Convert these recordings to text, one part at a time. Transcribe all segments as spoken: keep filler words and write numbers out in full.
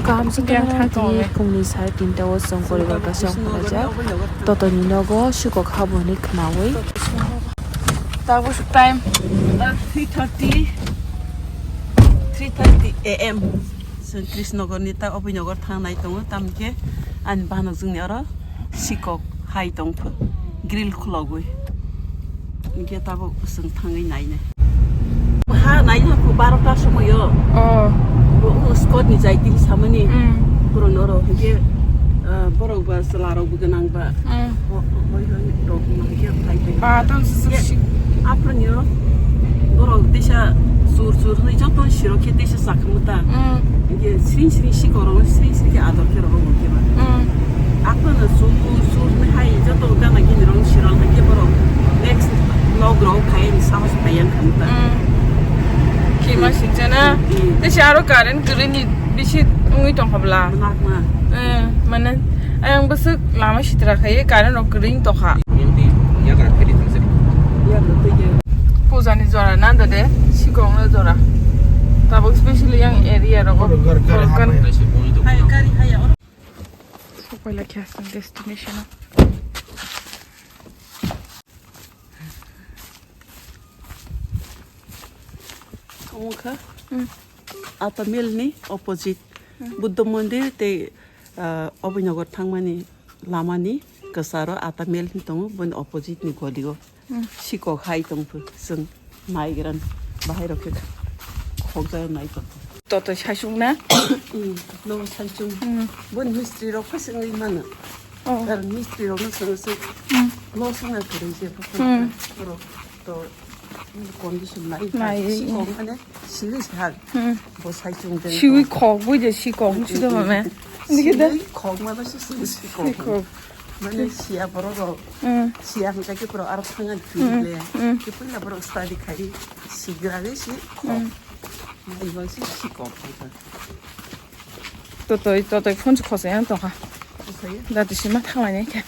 Kaham se Yang tongmani thang tongo. Pungni sare tinta o chwng poribar kaisa ongkhorjak. Totoni nogo sikok habo hinwi khnaui. Tabuk time three thirty, three thirty A M. Chwng Krishnogor ni ta Abhinogor thangnai tongo, tamokhe ani banok jwngni oro sikok hai tongphu grill khulogwi. Hinkhe tabuk chwng thangwi nainai. Ha, naina kho barota somoyo. Oh. Bo, o, Scott ni jai tini samani. Mm. Borok noro, hinkhe, ah, borok ba chwla rok bo gwnang ba. Mm. Bo, bo, bo, rok ma hinkhe phai phai. Ba, tam si, si, Ye, si. Aphano borok teisa sur sur hwnwi joto sirok khe teisa sakhamu ta. Mm. Hinkhe sring sring sikoro, sring sring khe ador khe rogo bo khe ba. Mm. Aphano sur sur hwnwi hai joto gana gini rok sirok hinkhe borok next vlog rok khai ni sahos phaiya khamu ta. Mm. Kima sinchana. Mm. Tei se aro current kwrwi ni bisi wngwi tongkha bla. Nakma. Eh, mane, ayang bwswk lama sitra khai current rok kwrwi wng tongkha. Puja ni jora na dode, sikong na jora. Tabuk specially yang area rogo. Hai, kari, hai, ya. Sok paila khe aswk destination o. Omo kha Hmm. Ata Mill ni opposite. Hmm. Buddha Mandir tei, ah, Abhinogor thangmani lama ni kwcharo Ata Mill hin tongo, boni opposite ni goli o. Hmm. Sikok hai tongphu, chwng naigra bahai rok khe khokjak nai tongphu. Toto saichung na? Hmm, no saichung. Hmm. Boni mistri rok pha swngwi mano. Oh. Karon mistri rok no swngwi se Hmm. Loss wngna kwrwi se Hmm. Borok to condition nai Nai. Sikok mane siwi se hal. Hmm. Bo saichung den Siwi to. Khok bui de sikok Hmm, si do hmm, mane. hmm. Niki da. Siwi khok ma ba se siwi sikok. Sikok. Mane siya borok rok. Hmm. Siya hwnkha khe borok aro thangna Hmm, thwile. Hmm. Khe puila borok study khai sigra le si khok. Hmm. Mai ba si sikok hwnkha. Totoi, totoi phone se khosai ang tongkha. Khosai? Dati sima thanglai nai khe.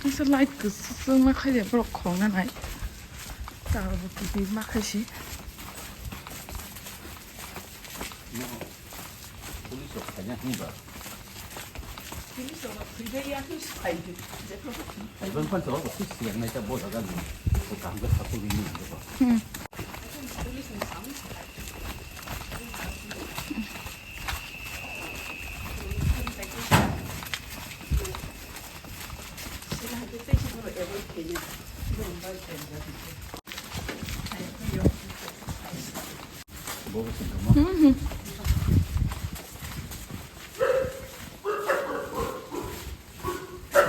Kaisa light kwchwng ma khai de borok khong na nai. Tar bo kibi ma khai si. Police rok khaina hinba. Police rok khaina ya khe sai de. Jepho. Ibang pan sa office yang nai ta bo daga ni. Ko kam ga sa ko ni ni ba. Hmm.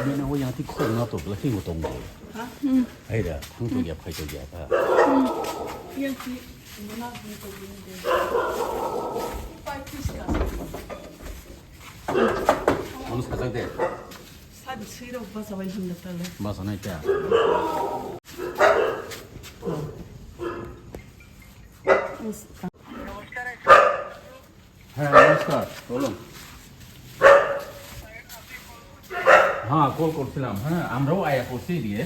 Bini o yang ti khorang na to bla hingo tong bo. Ha? Hmm. Ai da, thang to ya, phai to ya ta. Hmm. Yang ti mana ni to ni de. Pai pis ka. Ano sajak de. Sa di sui rok basa bai handa ta le. Basa nai ta. হ্যাঁ, নমস্কার, বলুন। হ্যাঁ, কল করছিলাম। হ্যাঁ, আমরাও আয়া পড়ছি এদিকে।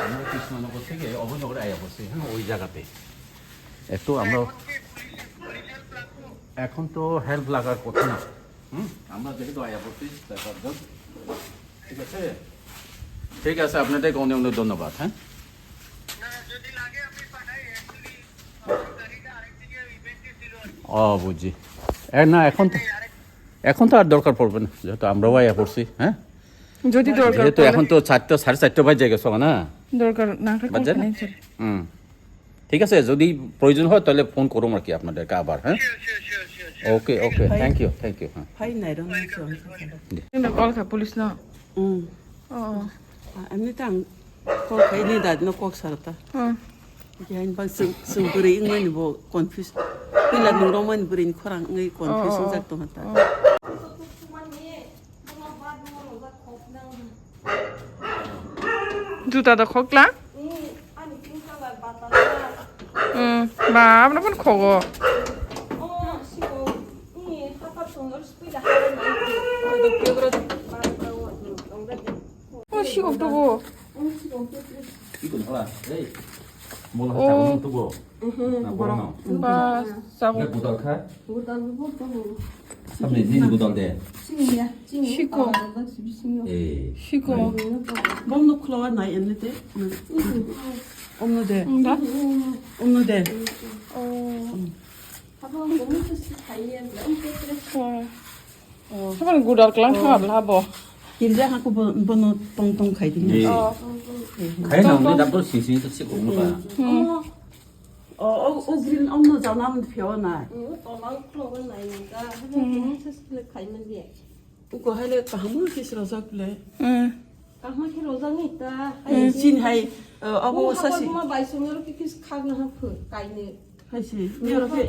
আমরা কৃষ্ণনগর থেকে অভয়নগরে আয়া পড়ছি, হ্যাঁ, ওই জায়গাতে। একটু আমরা এখন তো হেল্প লাগার কথা না। হুম, আমরা যেহেতু আয়া পড়ছি, চার পাঁচজন। ঠিক আছে? ঠিক আছে, আপনাদেরকে অনেক অনেক ধন্যবাদ, হ্যাঁ? ও, বুঝি। এ, না, এখন তো, এখন তো আর দরকার পড়বে না, যেহেতু আমরাও আয়া পড়ছি, হ্যাঁ? যদি দরকার যেহেতু পড়ে। এখন তো চারটা, সাড়ে চারটা বাজে গেছে না? দরকার না থাকলে বাজে না? এখানেই চলে। হুম। ঠিক আছে, যদি প্রয়োজন হয়, তাহলে ফোন করুন আর কি আপনাদেরকে আবার, হ্যাঁ? ওকে, ওকে, ভাই। Thank you, thank you, হ্যাঁ। ভাই, নাইরন না, চল, চল, চল। জি। Call kha police no? হুম। ও। আ, এমনিতে আং call khaini dad no kok sarta. Hmm. Yain bang sung, sung bwrwi wngmani bo confuse. Pila nung romani bwrwi ni khorang wngwi confuse Oh, oh, wngjakha ta. Oh. Juta da khokla? Hmm, ba, abra pun khogo. Oh, si ofto bo. Iko nukla, hey. Mola Oh. Chakno tubo. Mhm. Na borok no. Ba, Bre sabo. Budal kha. Samne nini budal de. Siko. Eh. Siko. Bom no khulawa nai enne te. Omno de. Nga? Omno de. Oh. Abo ang gumui to si khai ya, ang petre. Oh. Oh. Saban gudal klang Oh. Thangabla bo. Kirja haku bo-, bono tong tong khai di. Ye. Oh. Khai na Tong uni tong. Dapur sing sing to si kong ba. Hmm. Oh, oh, oh, green omno jana man pheo na. Hmm, tong ang klo ba nai ni ka. Haba Hmm. Gumui to si le khai man di. Uko hai le kaham khe srojak le. Hmm. Kaham khe rojak ni ta. Hmm. Hai Chin hai, uh, abo Bo sasi. Haba ma bai songero khe kis khak na ha phu, kai ne. Hai si. Niyoro khe,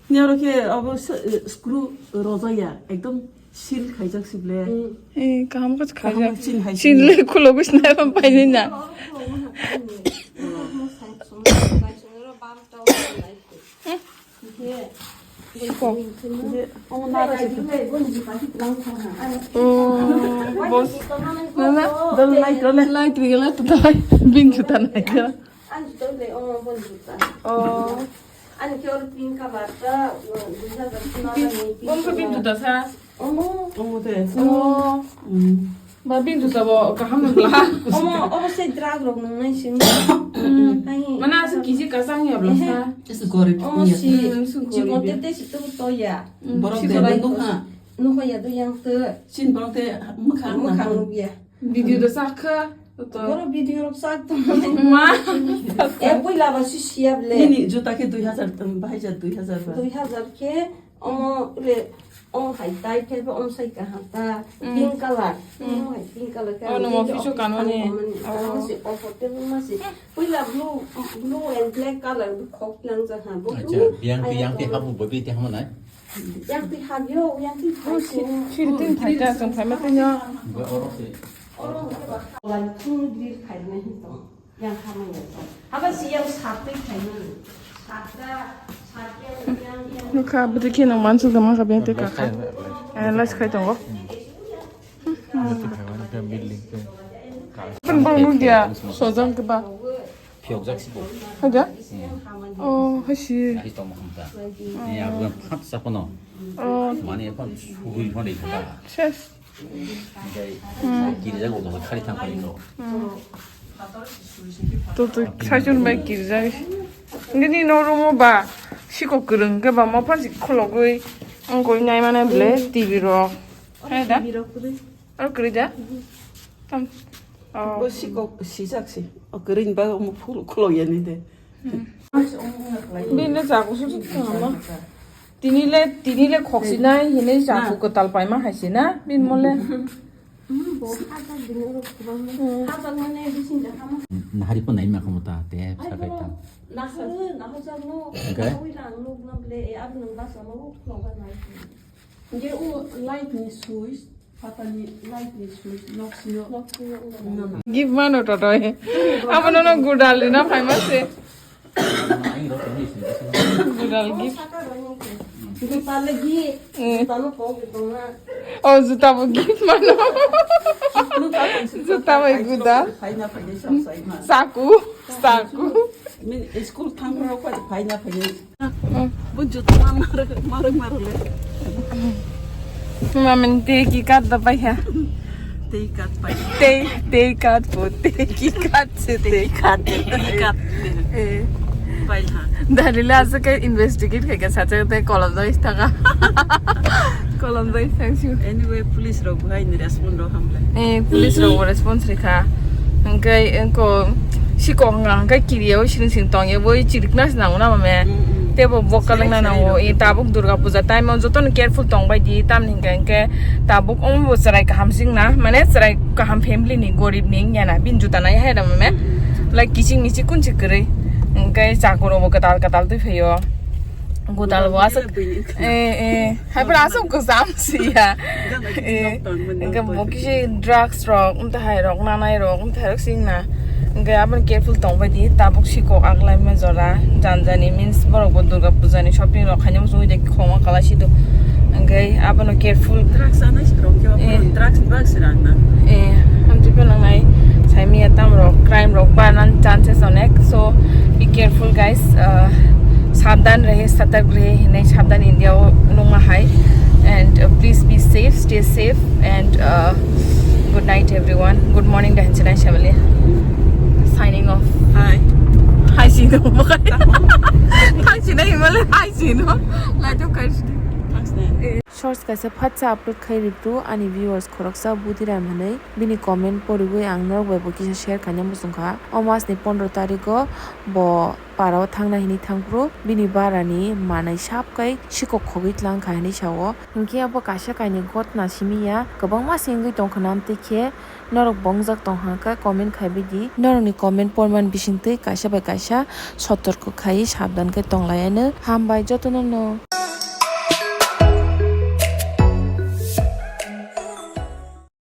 niyoro khe abo sa-, uh, screw rojak ya. Ekdom seal khaijak si ble. Hmm. Eh, kaham khe Kaham khaijak. Chin hai Chin si. Le khulo gis na ba pai ni na. Abo khulo ma ha kai ne. Abo ma sai songero bai songero bam ta wa lai. Hmm. Siko. Oh, boss. Nana, dol light, dol light. Light rigala tu dai. Bin juta nai ka. Oh. Ani ke or pink color ta, dui hajar sono ta ni pink. Om ke bin juta sa? Omo. Omo te. Oh. Hmm. Ba, bini juta bo kaham wng la. Omo, obo se drug rok nung nai sing. Hmm. Ai. Mana aswk kisi kasang ya bla Ehe. Sa. Esu gorib Omo ya. Si. Hmm, su Jibon gorib ya. Tete si tu to ya. Hmm. Borok Si de gorib. Nung ha. Nung ya do yang te. Sin borok de mukha Mukha nang. Nung ya. Video do sakha. To. Borok video rok sak to. Ma. E pui la ba si siap le. Nini juta ke dui hajar, bahai ja dui hajar ba. Dui hajar ke, omo le, Omo hai tai phai ba, omo sai kaham ta, Mm. Pink color. Mm. Omo hai pink color ka, Oh, nung je office o office kano kano ni. Kamo ni. Oh. Kamo si comfortable ma si. Puila blue, blue and black color bu khok nang ja ha. Bu Acha, blue, yang ti, ayang yang ti kamo. Habu babi ti hamo nai? Yang ti habyo, yang ti Oh, habyo. Shi-, shiri tin phai ta, sung phai ma tin yo. Ba oro se. Oro ke ba. Lan thung grill khai na hi to. Yang hamani. Haba si yang sat twi khaimani. Satta, sat yang, yang, yang. Nukha, bwtwi kheno mansuk tongma kha, beng twi kakha. Eh, last khai tongo. Building tei. Pun bang nukya, sojang keba. Phiyokjak si bo. Haja? Hmm. Oh, hasi. Ai tongma khamta. Ni abang phat sapono. Oh. Mani ekhon sugui phone ikha. Ses. Oke. Hmm. Girja go khali thang khali no. Hmm. To, to, saichung bai girja. Nini no room o ba, siko kwrwng khe ba, mophan si khulogwi, wngkoi nai mane ble, T V rok. Hai da? T V rok kwrwi. Aro kwrwi da? Mhm. Tam. Oh. Bo siko sijak si. O kwrwi ba mo phuru khulog yani de. Hmm. Bini le jago se se tongma. Tini le, tini le khoksinai hinui jaku kwtal paima hai se na, bini mo le. Hmm, bo hajak bini oro kwbang le. Hmm. Hajak mane bising da hama. Nahari po naima kamo ta, te sakai ta. Nahar, nahar jak no. Okay. Nawi lang nuk na ble, e, abo nang basa mo, khulok ba nai. Nge o light ni switch. Gift mano totoi. Abo nono gudal rina phaima se. Gudal gift. Eh. Oh, juta bo gift mano. Juta bai gudal. Saku, saku. School thang rok pai na phai. Hmm. Bo juta ma mar, mar, mar le. Mamin tei ki kat da pai ha. Tei kat pai. Tei, tei kat bo, tei ki kat se tei. Tei kat, tei kat. Eh. Pai ha. Dalila ase ke investigate khai ke sacha tei kolom doi thaka. Kolom doi thank you. Anyway, police rok bo hai ni respond rok hamle. Eh, police rok bo response rikha. Hingke engko sikok hwnga hingke kiriya o siring siring tongya bo chirikna se nango na mame. Mm, mm. Tebo bo kalangna nango. Siring siring rok. I tabuk Durga Puja time o jotono careful tong bai di tamni hingke hingke tabuk omo bo chwrai kaham sing na mane chwrai kaham family ni gorib ni wngya na bini juta nai hai da mame. Mm, mm. Like kiching miching kunchi kwrwi hingke chakur bo kwtal kwtal twi phaio. Godal bo aswk. Eh, eh. Hai pura aswk kwcham siya. Eh. Hingke bo kisi drugs rok, wngtwi hai rok, nanai rok, wngtwi hai rok sing na. Hingke aboni careful tong bai di, tabuk sikok aglai ma jora, janjani means borok bo Durga Puja ni shopping rok khaina muchungwi de khoma kalai si do. Hingke abono careful. Drugs anai si rok khe, eh, drugs ni bag si rang na. Eh, hamtwi phano nai. Hai miya tam rok, crime rok barnan chances onek, so be careful guys. Uh, sabdan rahe, satak rahe, hinai sabdan India o nungma hai. And uh, please be safe, stay safe, and uh, good night everyone. Good morning, Dahanchina Shabali. Signing off. Hi. Hi, Sino. Hi, Sino. Himalaya. Hi, Sino. Light of Christ. Shorts kaisa phatsa upload khai riktu ani viewers khoroksa Budiram hinwi. Bini comment poriwi ang norok bai bo kisa share khaina muchungkha. O mas ni pondro tarigo bo para o thangna hinwi thangphuru bini bara ni manai sab kai sikok khogwi tlang kha hinwi sao. Hinkhe abo kaisa kainwi gotna simi ya, kwbangma se wngwi tongkha na, amtwi khe norok bo wngjak tongkha khe comment khaibai di. Norok ni comment porman bisingtwi kaisa bai kaisa sotorko khaiwi sabdan khe tonglaianw. Hambai jotono no.